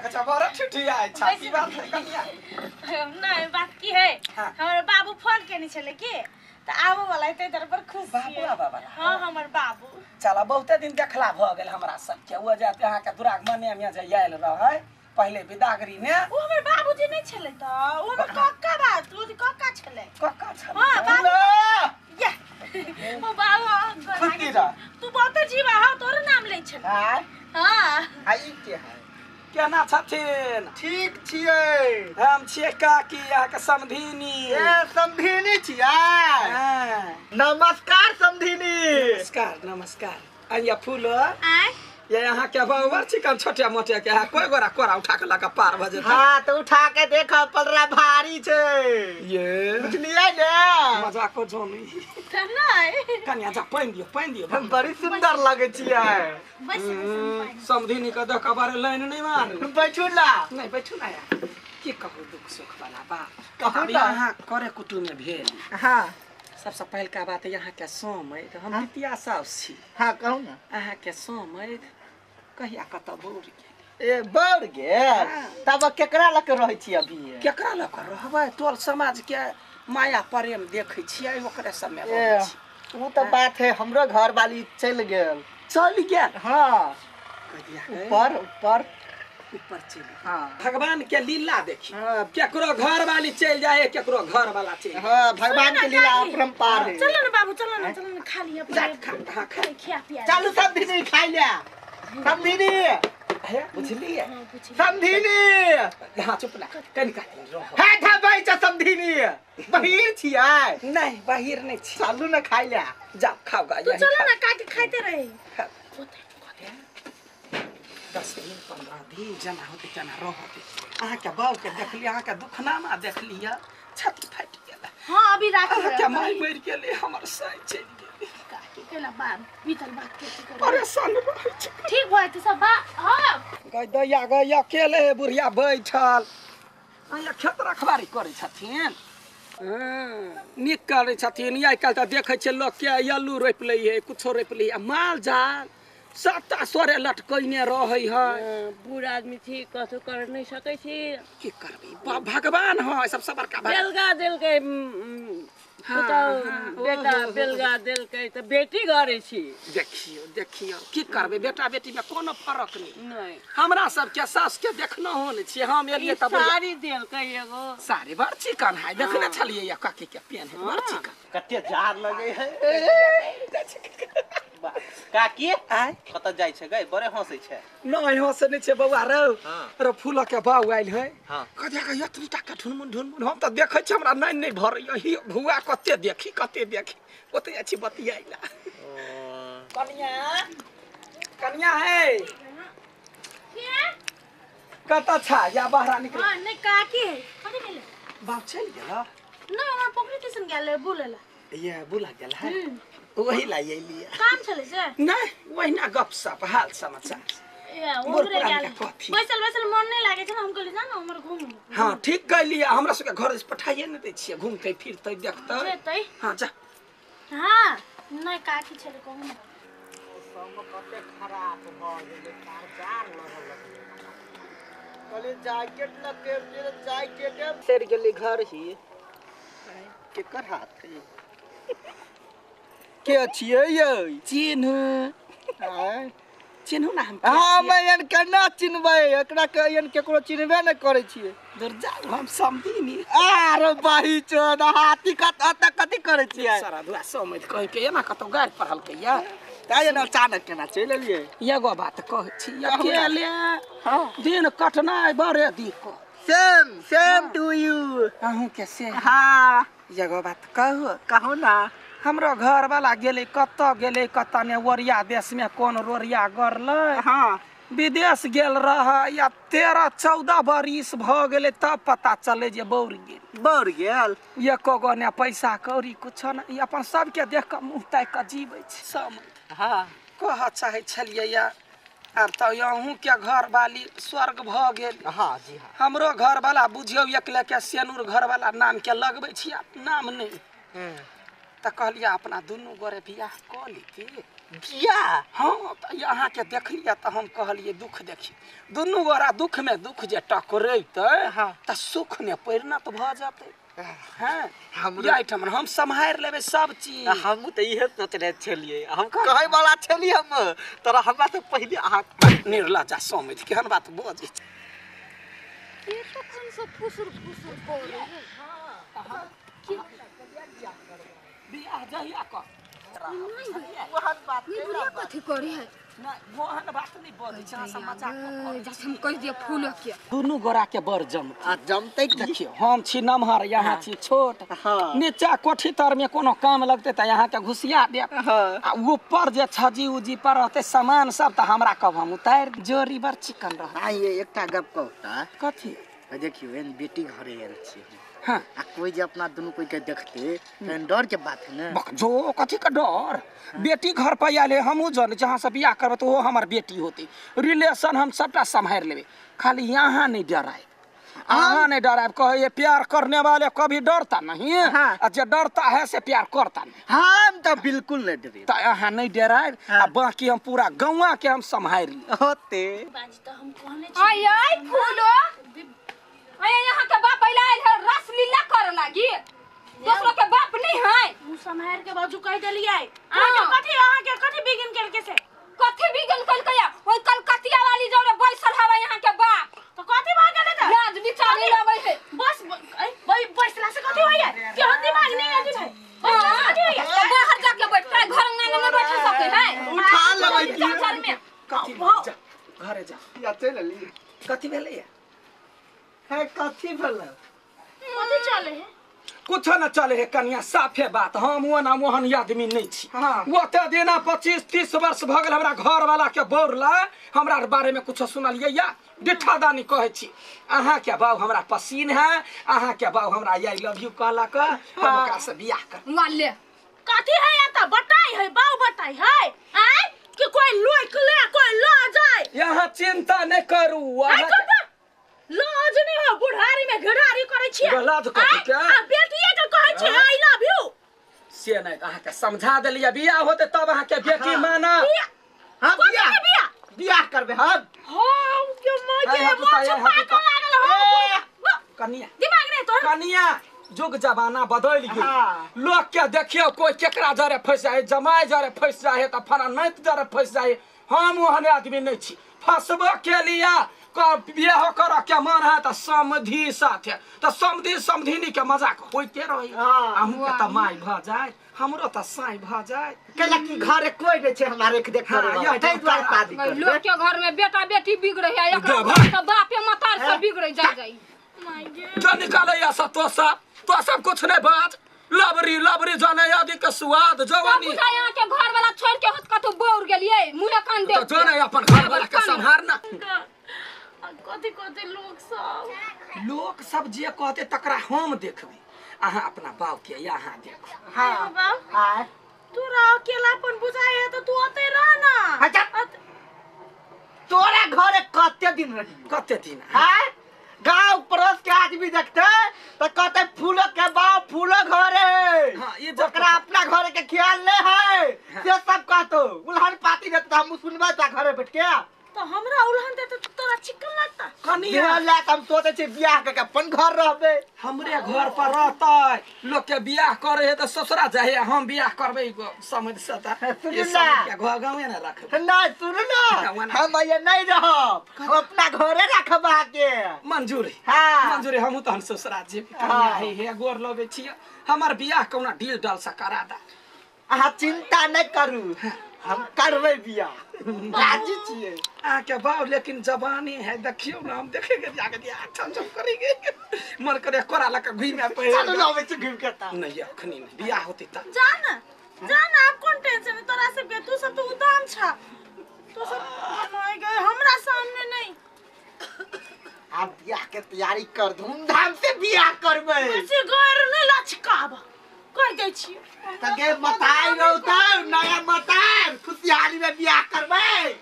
देखै छ बड़ ठिठियाइ छ की बात है कनिया? नहीं, बात की है, हाँ। हमर बाबू फोन केने छले की तऽ आबो वाला है, ताहि दुआरे बड़ खुश बाबू छियै। आबऽ वाला? हाँ, हमर बाबू। चला, बहुते दिन देखला भऽ गेल हमरा सबके। ओ जे अहाँके दुरागमने मे जे आयल रहै पहिले विदागरी ने, ओ हमर बाबूजी नहि छलै तऽ ओ हमर कक्का बात, ओ जे कक्का छलै। कक्का छलै? हाँ, बाबू। या ओ बाबू खुशी रह। तू बहुते जीवा हौ, तोरे नाम लै छलै। आय? हाँ। आ ई के है? केना छथिन? ठीक छियै। हम छियै काकी, अहाँके समधिनी। ए, समधिनी छियै? हाँ। नमस्कार समधिनी। नमस्कार नमस्कार। आइया फूल। आय? ये अहाँके बउआ चिकन छोटे मोटे के है, कोई गोरा कोरा उठा के लऽ के पार भऽ जेतै। हाँ, तऽ उठा के देख, पलरा भारी छै। ये बुझलियै ने? मजाको जोनी। तऽ नहि। कनिया, जा पानि दियौ, पानि दियौ। बड़ी सुंदर लगै छियै। बैस बैस। समधिनी के देख बारे लाइन नहीं मारू। बैठू ना। नहीं, बैठू ना यार। की कहू, दुख सुख वाला बात। कहू अभी ना। अहाँ करे कुटुम्ब में भेल। हाँ। सबसे पहिलका बात, यहाँ के सोम हम पितिया साउस छी। हाँ, कहू ना। अहाँ के सोम कहिया कतऽ बौर गेल? ए, बढ़ गेल? तब केकरा लऽ के रहै छी अभी? केकरा लऽ कऽ रहबै? टोल समाज के माया प्रेम देखै छियै, ओकरे सबमे ए, रहै छी। ओ तऽ बात है, हमरो घर वाली चलि गेल। चलि गेल? हाँ। कहिया गए? ऊपर ऊपर। ऊपर चलि गेल। हाँ। भगवान के लीला देखी। हाँ। केकरो घर वाली चलि जाए, केकरो घर वाला चलि जाए। हाँ, भगवान के लीला अपरंपार है। चलो ना बाबू, चलो ना, चलो ना, खा लिया। जा, खा, हाँ, खा। खिया पिया। चलू समधिनी, खाइ ले समधिनी। हे, बुझलियै? हाँ, बुझलियै। समधिनी। हाँ, चुप ना, कनि का दिन रह। हे, धबै छ समधिनी, बहिर छियै? नहीं, बाहिर नहीं छी। चलू ने, खाइ ले। जाओ, खाओ गा। तू यही चलो खाओ। ना काटी, खाते रहे। खाओ। 10 दिन 15 दिन जेना होतै तेना रहतै। अहाँके बाबूके देखलियै, अहाँके दुखनामा देखलियै, छाती फाटि गेल। हाँ, अभी राखी। अहाँके माय मरि गेलै, हमर साइ चलि गेलै। काकी केला बात, बीतल बात के की करबै? परेशान रहै छै। ठीक भऽ जेतै सब बा, हाँ। गै दैया गै, अकेले बुढ़िया बैठल अहाँ खेत रखबारी करै छथिन। हँ, नीक करै छथिन। आइ काल्हि तऽ देखै छियै लोकके आलू रोपि लै है, कुछो रोपि लै है, आ माल जाल सबटा सरे लटकैने रहै है। बूढ़ आदमी छी, कथू कर नहि सकै छी। की करबै, भगवान है सबसँ बड़का भगवान। बेलगा देलकै पुतहु, बेटा बेलगा देलकै तऽ बेटी घरे छी। देखियौ देखियौ, की करबै, बेटा बेटीमे कोनो फरक नहि। नहि। हमरा सबके सासके देखनहो नहि छियै। हम एलियै ई तऽ बुढ़िया- साड़ी देलकै एगो। साड़ी बड़ चिकन है, देखने छलियै या काकी के पेन है, बड़ चिकन। कते जार लगे है काकी। आय? कतऽ जाइ छै गई? बड़े हंसै छै। नहि, हँसै नहि छै बौआ रौ। हाँ। रो फूल के बाउ आयल है। हाँ। कहिया के एतनी टा के ढुनमुन ढुनमुन, हम तऽ देखै छी, हमरा नहि नहि भरैया ही भुआ, कते देखी कते देखी, ओते जाइ छी बतियाइ ला। कनिया, कनिया है। के? कतऽ छा या बाहर निकल। हाँ, नहीं, काकी है, कथी भेलै? बाप चलि गेल? नहीं, हमर पोखरी दिसन गेल रहे बुलै ला। ये बुला गेल है, वही ला अयली। काम छलै से? नहि, ओहिना गप सप, हाल समाचार। ए, मोर उमरे पुरान गेल। के कथी? बैसल बैसल मन नहीं लागे छै ने, हम कहली जा ना उमर घूम। हाँ, ठीक कहलियै। हमरा सबके घर से पठाइए नहि दै छियै, घूमतै फिरतै देखतै। जेतै। हाँ, जा। हाँ, नहीं, काकी छलै, कहू ना। मौसम कते खराब भऽ गेलै, तार जार लगऽ लगलै। कहलियै जैकेट लऽ के, जैकेटे सड़ि गेलै घर ही। केकर हाथ है? के छियै यै? चिन्हू। आँय? चिन्हू ना हम। हम एहन केना चिन्हबै एकरा के? एहन केकरो चिन्हबे नहि करै छियै। दूर जाउ, हम समधिनी। आरे बही चोद, हाथी कत अतऽ कथी करै छियै? सारा दुआ समझ कहि के एना कतौ गाड़ि पढ़लकै या। ताहि एना अचानक केना चलि एलियै? एगो बात कहै छी, अकेले दिन कटनाइ बड़े दिक्कत। सेम सेम टू यू। अहूँके से? हाँ। एगो बात कहू? कहू ना। हमरो घर वाला गेलै, कतऽ गेलै कतऽ ने, ओरिया देशमे कोन रोरिया गड़लै। हाँ। विदेश गेल रह या, 13 14 बरिस भऽ गेलै, तब पता चलै जे बौर गेल। बौर गेल। एको गो ने पैसा कौड़ी कुछो ने। ई अपन सबके देख कऽ मुँह ताकि कऽ जीबै छै सब। हाँ। कहऽ चाहै छलियै या, आब तऽ अहूँके घरवाली स्वर्ग भऽ गेल। हाँ जी हाँ। हमरो घरवाला बुझियौ एक लेके सेनुर घरवाला नामके लगबै छी, आब नाम नहि। तऽ कहलियै अपना दुनू गोरे बियाह कऽ लीती। बियाह? हाँ, तऽ अहाँके देखलियै तऽ हम कहलियै दुख देखी दुनू गोरा दुख में दुख जे टकरेतै हाँ। तऽ सुख ने परिणत भऽ जेतै। हाँ, हमरो एहिठाम हम सम्हारि लेबै सब चीज। हमहूँ तऽ इहे सोचने छलियै, हम कहै वाला छलियै हम तोरा, हमरा से पहिले अहाँ। निर्लज्जा समझ केहन बात बजै छै। के तखन से फुसुर फुसुर करे है? बियाह जहिया कर ओहन बात ई बुढ़िया कथी करे है? नहि, ओहन बात नहि बजै छै, अहाँ सब मजाक कऽ जैसे हम कह दिए फूल के दुनू गोरा के बड़ जमतै। आ जमतै की? देखियौ, हम छी नमहर, यहाँ छी छोट। हाँ। नीचा कोठी तर में कोनो काम लगतै तऽ अहाँके घुसिया देब। हाँ। आ ऊपर जे छजी उजी पर रहतै सामान सब तऽ हमरा कहब, हम उतारि जोड़ी बड़ चिकन रहत। आ ये एकटा गप कहू तऽ। कथी? देखियौ, एहन बेटी घरे आयल छियै हम। हाँ। आ कोई जे अपना दुनू कोई के देखते तहन डर के बात है ने। बक जो कथी के डर? बेटी घर पर आयल है, हमहूँ जन जहाँ से बियाह करबै तऽ ओहो हमर बेटी होतै। रिलेशन हम सबटा सम्हारि लेबै, खाली यहाँ नहि डरायब, अहाँ नहीं डरायब। कहे प्यार करने वाले कभी डरता नहीं। हाँ। आ जे डरता है से प्यार करता नहीं। हम तऽ बिल्कुल नहीं डरे। तऽ अहाँ नहीं डरायब। हाँ। आ बाकी हम पूरा गौवा के हम सम्हारि लेब। होते। बाजी तऽ हम कहने आई आई फूलो, आई यहाँ के बाप अइला आयल है रसलीला करे लागी, दोसरो के बाप नहीं है। मुँह सम्हार के बाजू, कह देलियै अहाँके। कथी अहाँके कथी बिगिन केलकै से? कथी बिगन कलकै? ओइ कलकतिया वाली जौरे बैसल हवा यहाँ के बाप। तऽ कथी भऽ गेलै तऽ? लाज बिचारी लगै है। बस बैसला से कथी होइए? केहन दिमाग नहीं है जी भाई, बैसला से कथी होइए? तो बाहर जाके बैठते, घर अंगना में नहीं बैठ सके है? उठा लेबै की? चल में। कथी? जा घरे जा। या चलि अली। कथी भेलैया? है कथी भेलै? कथी चले है? कुछो न चले हे कनिया, साफे बात, हम ओना ओहन आदमी नहीं छी। हाँ। ओते दिना 25-30 वर्ष भऽ गेल हमरा घर वाला के बौरला, हमरा बारे में कुछो सुनलियै या? डिठा दानी कहै छी, अहाँ के बाबू हमरा पसीन है, अहाँ के बाबू हमरा I love you कहलक, हम ओकरा से बियाह कर माले कथी है या तऽ बताई है बाऊ, बताई है आय कि कोई लोक ले कोई ल जाए। यहाँ चिंता नहीं करू। आइ अहाँ करबा लाज नहीं हो? बुढ़ारी में घिढ़ारी करै छियै। लाज कथी के? आ बेटिए के कहै छियै I love you. से नहीं, अहाँके समझा देलियै, बियाह होते तब अहाँके बेटी माना। हाँ। कथी बियाह के बियाह? बियाह करबै हम। हाँ के माय आइ के हाथ उठा, माछ आइ हाथ पाकऽ उठा। लागल हो। कनिया, दिमाग नहीं तोहर। कनिया, जुग जमाना बदलि गेल। हाँ। लोक के देखियौ, कोई केकरा जरे फंसि जाइ, जमाइ जरे फंसि जाइ तऽ फला नाति जरे फंसि जाइ। हम ओहन आदमी नहीं छी। फंसबो के लिए बियाहो करऽ के मन है तऽ समधी साथे तऽ समधी समधिनी के मजाक होइते रही। हाँ। अहूँके तऽ माय भऽ जाय, हमरो तऽ साँय भऽ जाय। कैला कि घरे कोई नहीं छै हमरा रेख देख हाँ, करे वाला। यही ताहि दुआरे तऽ शादी करबै। लोग के घर में बेटा बेटी बिगड़े है, एकरा देबा। घर तऽ बापे मतार से बिगड़े जा जाई। माय गे। जो निकालै सब तो सब कुछ नहीं बाज, लबरी लबरी जाने आदि के स्वाद सब जवानी। बुझा यहाँ के घर वाला छोड़ के होत कतौ बौर गेलियै मुँहे कान दे। तो जो नहीं अपन घर वाला के सम्हारना। कथी कथी लोक सब। लोक सब जे कहते तकरा हम देखबै, अहाँ अपना बाप के यहाँ देखू। हाँ। बाप, आय। तोरा अकेलापन बुझाइ है तऽ तू ओतै रह ना। अच्छा। तोरा घरे कते दिन रहियो? कते दिन? हाँ, गांव पड़ोस के आदमी देखते तो कहते फूलो के बाप फूलो घरे। हाँ, ये जब ओकरा अपना घरे के ख्याल नहीं है से सब कहतो, उल्हन पाती देते, हम सुनबै त घरे बैठ के। तऽ हमरा उलहन देते तऽ तोरा चिकन लगता? कनिया, बियाह ला के हम सोचे छी बियाह के अपन घर रहबे। हमरे घर पर रहतै। लोक के बियाह करे है तऽ ससुरा जाइ है, हम बियाह करबै समझ से तऽ सुनू ये ना। समझ के घर गाँवे ने रखबै। नहीं सुनू ना, हम ये नहीं रहब, हम अपना घरे रखब अहाँके। मंजूर है। हाँ। मंजूर है, हमहूँ तहन ससुरा जेब। हाँ। हे हे गोर लगै छियै, हमर बियाह कौना डील डाल से करा दा। अहाँ चिंता नहीं करू, हम करबै बियाह, राजी छियै। अहाँके बाप लेकिन जवानी है, देखियौ ना, हम देखेंगे जाके दिया छम छम करेंगे, मन करे कोरा लऽ के घुमे पे। चलू ना, अबै छी घुमि के तऽ। नहीं, अखनी नहीं, बियाह होतै तऽ। जा ना जा ना, आब कोन टेंशन है तोरा सबके? तू सब तऽ उदाम छा, तू सब माय गे हमरा सामने नहीं। आब बियाह के तैयारी कर, धूमधाम से बियाह करबै। बेसी गैर नहीं लचकाब, कह दै छी। तके मताई रहतै, नया मताई खुशहाली में बियाह करबै।